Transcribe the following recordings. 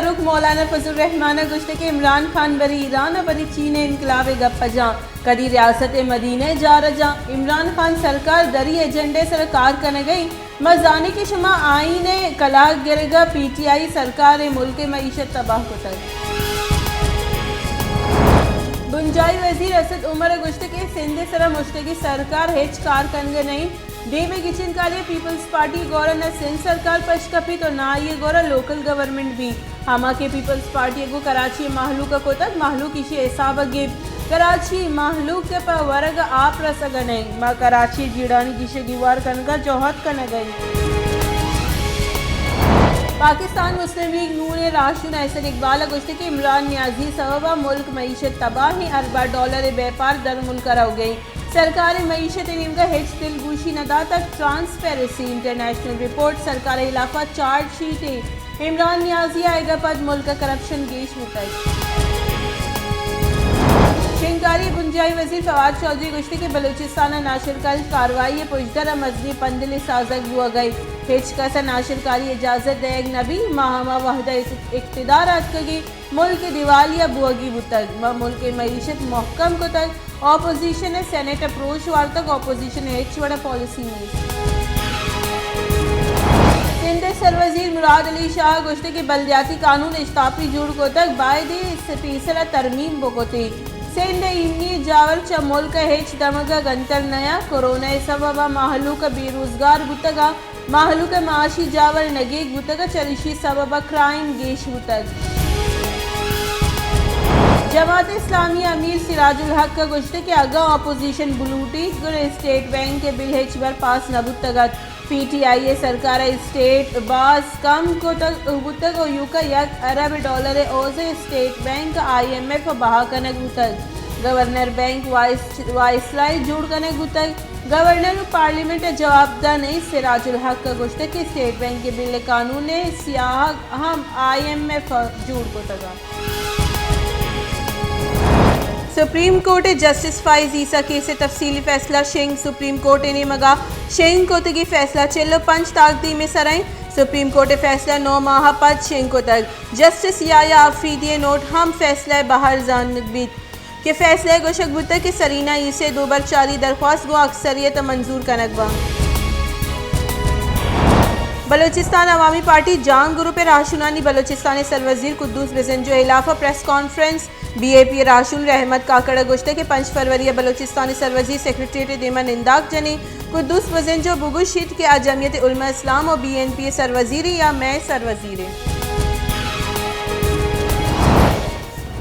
فاروق مولانا فضل الرحمان ءَ گوشت کہ عمران خان بری ایران ءَ بری چین ءِ انقلاب ءِ گپ ءَ جاں، کدی ریاست ءِ مدینہ ءِ جار ءَ جاں۔ عمران خان سرکار دری ایجنڈے ءِ سر ءَ کار کنگ ءَ ایں۔ ما زانیں کہ شما آئین ءِ کلاگ گرگ ءَ، پی ٹی آئی سرکار ءِ ملک ءِ معیشت تباہ کتگ۔ بنجاہی وزیر اسد عمر ءَ گوشت کہ سندھ ءِ سر ءَ مشتگی سرکار ہچ کار کنگ ءَ نہ ایں۔ دیم ءِ گچینکاری ءَ پیپلز پارٹی ءِ گور ءَ نہ سندھ سرکار پش کپیت ءُ نہ آئی ءِ گور ءَ لوکل گورنمنٹ بیت۔ ہما کہ پیپلز پارٹی ءَ گوں کراچی ءِ مہلوک ءَ کتگ، مہلوک ایشی ءِ حساب ءَ گیپت۔ کراچی ءِ مہلوک ءِ پہ ورگ ءَ آپ رسگ ءَ نہ انت۔ ما کراچی ءِ جیڑھانی گیشگ ءَ گیوار کنگ ءَ جہد کنگ ءَ ایں۔ پاکستان مسلم لیگ نون ءِ راہشون احسن اقبال ءَ گوشت کہ عمران نیازی ءِ سبب ءَ ملک معیشت تباہ ایں، ارباں ڈالر ءِ بیپار درملک ءَ روگ ءَ ایں۔ سرکار ءَ معیشت ءِ نیمگ ءَ ہچ دلگوشی نہ داتگ، ٹرانسپیرنسی انٹرنیشنل رپورٹ۔ سرکار ءِ ہلاف ءَ چارج شیٹ ایں۔ عمران نیازی ءِ آیگ ءَ پد ملک ءَ کرپشن گیش بوتگ۔ شنگکاری ءِ بنجاہی وزیر فواد چوہدری ءَ گوشت کہ بلوچستان ءَ ناشرکاری کاروائی ءِ پژدر ءَ مزنیں پندلے سازگ بوگ ءَ ایں۔ ہچ کس ءَ ناشرکاری ءِ اجازت دئیگ نہ بیت۔ ما ہما وہد ءَ اقتدار ءَ اتکگ ایں، ملک دیوالیہ بوگی بوتگ۔ ما ملک ءِ معیشت مہکم کتگ۔ اپوزیشن ءَ سینیٹ ءَ پروش وارتگ، اپوزیشن ءِ ہچ وڑ ءَ پالیسی نیست۔ سندھ ءِ سروزیر مراد علی شاہ ءَ گوشت کہ بلدیاتی قانون اشتاپی جوڑ کتگ، باید ایں پیسر ءَ ترمیم بکتیں۔ سندھ ءِ ایمنی ءِ جاور چہ ملک ءِ ہچ دمگ ءَ گنتر نیاں، کورونا ءِ سبب ءَ مہلوک بے روزگار بوتگ ءُ مہلوک ءِ معاشی جاور نگیگ بوتگ ءُ چریشی ءِ سبب ءَ کرائم گیش بوتگ۔ جماعت اسلامی ءِ امیر سراج الحق ءَ گوشت کہ اگاں اپوزیشن بلوٹیت گڑا اسٹیٹ بینک ءِ بل ہچبر پاس نہ بوتگ ات۔ پی ٹی آئی ءِ سرکار ءَ اسٹیٹ باز کم کتگ بوتگ ءُ ایوکا یک ارب ڈالر ءِ عوض ءَ اسٹیٹ بینک ءَ آئی ایم ایف ءَ بہا کنگ بوتگ۔ گورنر بینک وائس-، وائسرائے جوڑ کنگ بوتگ۔ گورنر ءُ پارلیمنٹ ءَ جواب دہ نہ ایں۔ سراج الحق ءَ گوشتگ کہ اسٹیٹ بینک ءِ بل ءِ قانون ءِ سیاہگ ہم آئی ایم ایف ءَ جوڑ کتگ ات۔ سپریم کورٹ ءِ جسٹس فائز عیسی کیس ءِ تفصیلی فیصلہ شنگ، سپریم کورٹ ءِ نیمگ ءَ شنگ کتگیں فیصلہ چل ءُ پنچ تاکدیم ءِ سرا ایں۔ سپریم کورٹ ءِ فیصلہ نو ماہ ءَ پد شنگ کتگ۔ جسٹس یحییٰ آفریدی ءِ نوٹ ہم فیصلہ ءِ بہر زانگ بیت۔ کہ فیصلہ ءَ گوشگ بوتگ کہ سرینا عیسی ءِ دوبر چاری درخواست گوں اکثریت ءَ منظور کنگ باں۔ بلوچستان عوامی پارٹی جانگ گروپ ءِ راہشونانی بلوچستان ءِ سروزیر قدوس بزنجو ءِ ہلاف ءَ پریس کانفرنس۔ بی اے پی ءِ راہشون رحمت کاکڑ ءَ گوشتگ کہ پنچ فروری ءَ بلوچستان ءِ سروزیر سیکرٹریٹ ءِ دیما ننداک جنیں۔ قدوس بزنجو بگوشیت کہ آ جمعیت علماء اسلام ءُ بی این پی ءِ سروزیرے یا مئے سروزیرے۔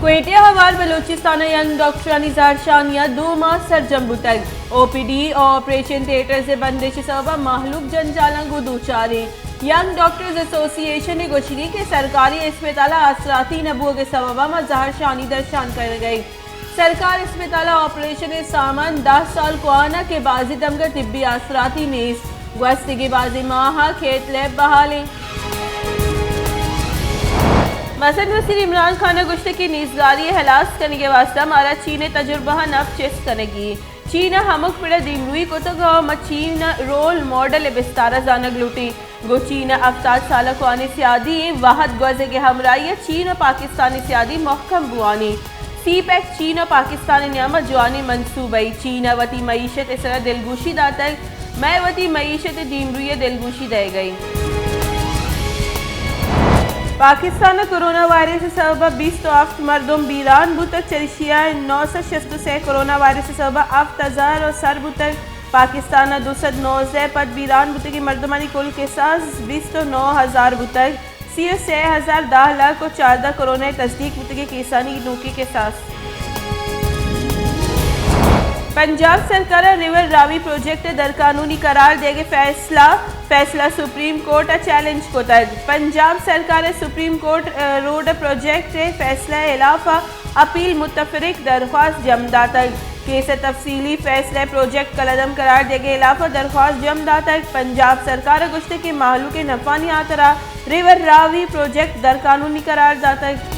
کوئٹہ ءَ ہوار بلوچستان ءِ ینگ ڈاکٹرانی زہرشانی ءَ دو ماہ سرجم بوتگ۔ او پی ڈی ءُ آپریشن تھیٹرز ءِ بندش ءِ سبب ءَ مہلوک جنجالاں گوں دوچار ایں۔ ینگ ڈاکٹرز ایسوسی ایشن ءِ گوشگ ایں کہ سرکاری اسپتال ءَ آسراتی نہ بوگ ءِ سبب ءَ ما زہرشانی درشان کنگ ءَ ایں۔ سرکار اسپتال ءَ آپریشن ءِ سامان دہ سال کوان ءَ کہ بازیں دمگ ءَ طبی آسراتی نیست۔ گوستگیں بازیں ماہ ءَ کیتھ لیب بحال ایں۔ مزن وزیر عمران خان ءَ گوشتگ کہ نیزگاری ءِ ہلاس کنگ ءِ واستہ مارا چین ءِ تجربہاں نپ چست کنگی ایں۔ چین ءَ ہمک پڑ ءَ دیمروئی کتگ ءُ ما چین ءَ رول ماڈل ءِ بستار ءَ زانگ لوٹیں۔ گوں چین ءَ ہفتاد سال ءَ کوانیں سیادی ایں وہد گوزگ ءِ ہمراہی ءَ چین ءُ پاکستان ءِ سیادی مہکم بوان ایں۔ سی پیک چین ءُ پاکستان ءِ نیام ءَ جوانیں منصوبہ ایں۔ چین ءَ وتی معیشت ءِ سرا دلگوشی داتگ، مئے وتی معیشت ءِ دیمروئی ءَ دلگوشی دئیگ ءَ ایں۔ پاکستان ءَ کورونا وائرس ءِ سبب ءَ بیست ءُ ہفت مردم بیران بوتگ، چریشی ءَ نو سد شست ءُ سے کورونا وائرس ءِ سبب ءَ ہفت ہزار ءُ سر بوتگ۔ پاکستان ءَ دو سد نوزدہ پد بیران بوتگیں مردمانی کل کساس بیست ءُ نو ہزار بوتگ۔ سی ءُ سے ہزار دہ لکھ ءُ چاردہ کورونا ءِ تصدیق بوتگیں کیسانی نوکیں کساس۔ پنجاب سرکار ءَ ریور راوی پروجیکٹ ءِ درقانونی قرار دیگ ءِ فیصلہ، فیصلہ سپریم کورٹ ءَ چیلنج کتگ۔ پنجاب سرکار ءَ سپریم کورٹ ءِ روڈ پروجیکٹ ءِ فیصلہ ءِ ہلاف ءَ اپیل متفرق درخواست جم داتگ۔ کیس ءِ تفصیلی فیصلہ ءَ پروجیکٹ کلعدم قرار دیگ ءِ ہلاف ءَ درخواست جم داتگ۔ پنجاب سرکار ءَ گوشتگ کہ مہلوک ءِ نفعانی ہاترا ریور راوی پروجیکٹ درقانونی قرار داتگ۔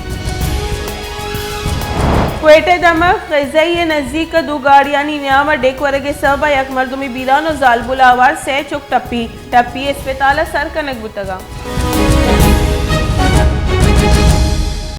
کوئٹہ ءِ دمگ قزئی ءِ نزیک ءَ دو گاڑیانی نیام ءَ ڈیک ورگ ءِ سبب ءَ یک مردمے بیران ءُ زالبول ءَ ہوار سئے چک ٹپی، ٹپی اسپتال ءَ سر کنگ بوتگ اَنت۔